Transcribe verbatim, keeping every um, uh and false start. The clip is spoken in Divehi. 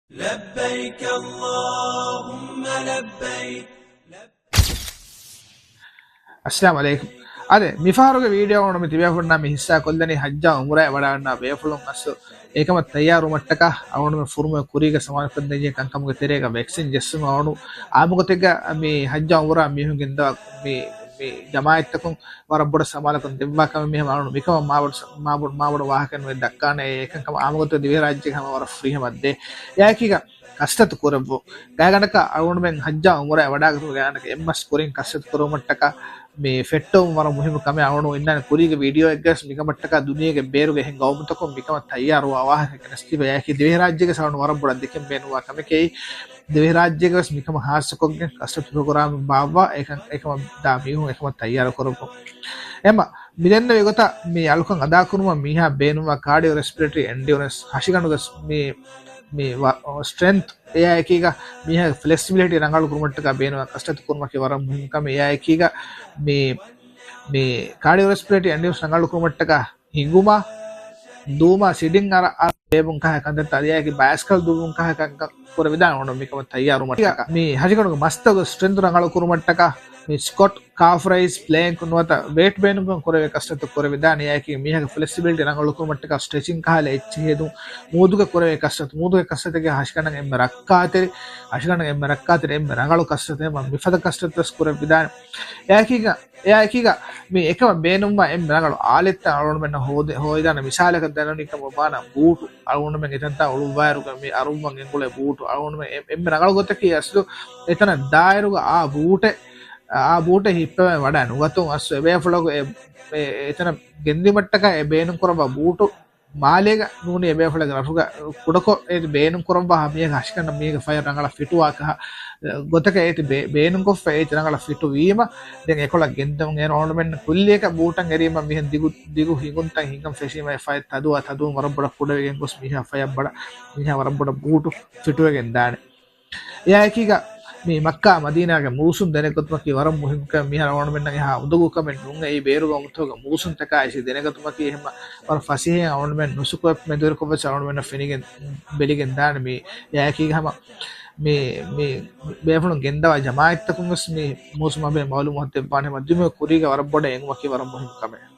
لبيك اللهم لبيك. އައްސަލާމު ޢަލައިކުމް. އާދެ، މިފަހަރުގެ ވީޑިއޯ އަޅުގަނޑު މި ތިބޭފުޅުންނާ މި ހިއްސާ ކޮށްލަނީ ޙައްޖާ ޢުމްރާއަށް ވަޑައިގަންނަވާ ބޭފުޅުން އަސްލު އެކަމަށް ތައްޔާރުވުމަށްޓަކާ އަޅުގަނޑުމެން ފުރުމަތި ކުރީގަ ސަމާލުކޮށްދޭންޖެހޭ ކަންކަމުގެ ތެރޭގަ ވެކްސިން ޖެއްސުން އަޅުގަނޑު އާއްމުގޮތެއްގަ މި ޙައްޖާ ޢުމްރާ މީހުން ގެންދަވާ މި، މި ޖަމާޢަތްތަކުން ވަރަށް ބޮޑަށް ސަމާލުކަން ދެއްވާ ކަމެއް މިހެން އަޅުގަނޑު މިކަމަށް މާބޮޑު، މާބޮޑު، މާބޮޑު ވާހަކައެއް ނުވެ ދައްކާނެ. އެކަންކަމަށް އާއްމުގޮތަށް ދިވެހިރާއްޖޭގެ ހަމަ ވަރަށް ފްރީ ހަމަ ދޭ. އެއާއެކީގަ ކަސްރަތު ކުރެއްވުން. ގާތްގަނޑަކަށް އަޅުގަނޑުމެން ޙައްޖާ ޢުމްރާއަށް ވަޑައިގަތުމުގެ ގާތްގަނޑަކަށް އެއްމަސް ކުރިން ކަސްރަތު ކުރުމަށްޓަކާ މި ފެއްޓެވުން ވަރަށް މުހިއްމު ކަމެއް. އަޅުގަނޑު އިންނާނެ ކުރީގެ ވީޑިއޯއެއްގަސް މިކަމަށްޓަކާ ދުނިޔޭގެ ބޭރުގެ އެހެން ގައުމުތަކުން މިކަމަށް ތައްޔާރުވާ ވާހަކަ ގެނެސްދީފަ. އެއާއެކީ ދިވެހިރާއްޖޭގަސް އަޅުގަނޑު ވަރަށް ބޮޑަށް ދެކެން ބޭނުންވާ ކަމެކޭ. ދިވެހިރާއްޖޭގަސް މިކަމަށް ޚާއްޞަކޮށްގެން ކަސްރަތު ޕްރޮގްރާމެއް ބާއްވާ އެކަން އެކަމަށް ދާ މީހުން އެކަމަށް ތައްޔާރު ކުރުން. އެމަ މި ދެންނެވި ގޮތަށް މި އަޅުކަން އަދާކުރުމަށް މީހާ ބޭނުންވާ ކާޑިއޯ ރެސްޕިރޭޓަރީ އެންޑިއުރެންސް ހަށިގަނޑުގެ މި، މި ސްޓްރެންތް އެއާއެކީގަ މީހާގެ ފްލެކްސިބިލިޓީ ރަނގަޅު ކުރުމަށްޓަކާ ބޭނުންވާ ކަސްރަތު ކުރުމަކީ ވަރަށް މުހިންމު ކަމެއް. އެއާއެކީގަ މި، މި ކާޑިއޯ ރެސްޕިރޭޓަރީ އެންޑިއުރެންސް ރަނގަޅު ކުރުމަށްޓަކާ ހިނގުމާ، ދުވުމާ، ސިޑިން އަރަ، އަރަ ބޭބުން ކަހަ ކަންތައްތައް އަދި އެއާއެކީ ބައިސްކަލް ދުވުން ކަހަ ކަންކަން ކުރެވިދާނެ އަޅުގަނޑު މިކަމަށް ތައްޔާރުވުމަށްޓަކާ. މި ހަށިގަނޑުގެ މަސްތަކުގެ ސްޓްރެންތު ރަނގަޅު ކުރުމަށްޓަކާ މި ސްކޮޓް، ކާފް ރައިޒް، ޕްލޭންކް ނުވަތަ ވޭޓް ބޭނުންކޮށް ކުރެވޭ ކަސްރަތު ކުރެވިދާނެ. އެއާއެކީ މީހާގެ ފްލެކްސިބިލިޓީ ރަނގަޅު ކުރުމަށްޓަކާ ސްޓްރެޗިން ކަހަލަ އެއްޗިހި ހެދުން، މޫދުގަ ކުރެވޭ ކަސްރަތު، މޫދުގެ ކަސްރަތެއްގެ ހަށިގަނޑަށް އެންމެ ރައްކާތެރި، ހަށިގަނޑަށް އެންމެ ރައްކާތެރި އެންމެ ރަނގަޅު ކަސްރަތެއް މިފަދަ ކަސްރަތަސް ކުރެވިދާނެ. އެއާއެކީގަ، އެއާއެކީގަ މި އެކަމަށް ބޭނުންވާ އެންމެ ރަނގަޅު އާލެއްތައް އަޅުގަނޑުމެންނަށް ހޯދެ-، ހޯދާނެ. މިސާލަކަށް ދެންނެވުނީ ކަމަށް ވާނަމަ ބޫޓު. އަޅުގަނޑުމެން އެތަންތާ އުޅުއްވާއިރުގަ މި އަރުއްވަން އެނގުޅޭ ބޫޓު. އަޅުގަނޑުމެން އެ-، އެންމެ ރަނގަޅު ގޮތަކީ އަސްލު އެތަނަށް ދާއިރުގަ އާ ބޫޓެއް، އާ ބޫޓެއް ހިއްޕަވައި ވަޑައި ނުގަތުން އަސްލު އެބޭފުޅަކު އެ-، އެ-، އެތަނަށް ގެންދިއުމަށްޓަކާ އެ ބޭނުން ކުރައްވާ ބޫޓު މާލޭގަ ނޫނީ އެބޭފުޅެއްގެ ރަށުގަ ކުޑަކޮށް އޭތި ބޭނުން ކުރައްވާ މީހަކަށް ހަށިގަނޑަށް މީހަކަށް ފަޔަށް ރަނގަޅަށް ފިޓުވާކަހަ ގޮތަކަށް އޭތި ބޭ-، ބޭނުންކޮށްފަ އޭތި ރަނގަޅަށް ފިޓުވީމަ، ދެން އެކޮޅަށް ގެންދަމުން އޭނަ އަޅުގަނޑުމެން ކުއްލިއަކަށް ބޫޓަށް އެރީމަ މިހެން ދިގު، ދިގު ހިނގުންތައް ހިނގަން ފެށީމަ އެ ފަޔަށް ތަދުވާ ތަދުވުން ވަރަށް ބޮޑަށް ކުޑަވެގެން ގޮސް މީހާ ފަޔަށް ބަޑަ-، މީހާ ވަރަށް ބޮޑަށް ބޫޓު ފިޓުވެގެން ދާނެ. އެއާއެކީގަ މި މައްކާ މަދީނާގެ މޫސުން ދެނެގަތުމަކީ ވަރަށް މުހިންމު ކަމެއް. މިހާރު އަޅުގަނޑުމެންނަށް އެހާ އުނދަގޫ ކަމެއް ނޫން. އެއީ ބޭރު ގައުމުތަކުގެ މޫސުންތަކާ އެއްޗެއް ދެނެގަތުމަކީ އެހެންމަ ވަރަށް ފަސޭހައިން އަޅުގަނޑުމެން ނުސުކުވެ މެދުވެރިކޮށްވެސް އަޅުގަނޑުމެންނަށް ފެނިގެން ބެލިގެން ދާނެ މި. އެއާއެކީގަ ހަމަ މި، މި ބޭފުޅުން ގެންދަވާ ޖަމާޢަތްތަކުން ވެސް މި މޫސުމާ ބެހޭ މައުލޫމާތު ދެއްވާނެ. ހަމަ ދިމަ ކުރީގަ ވަރަށް ބޮޑަށް އެނގުމަކީ ވަރަށް މުހިންމު ކަމެއް.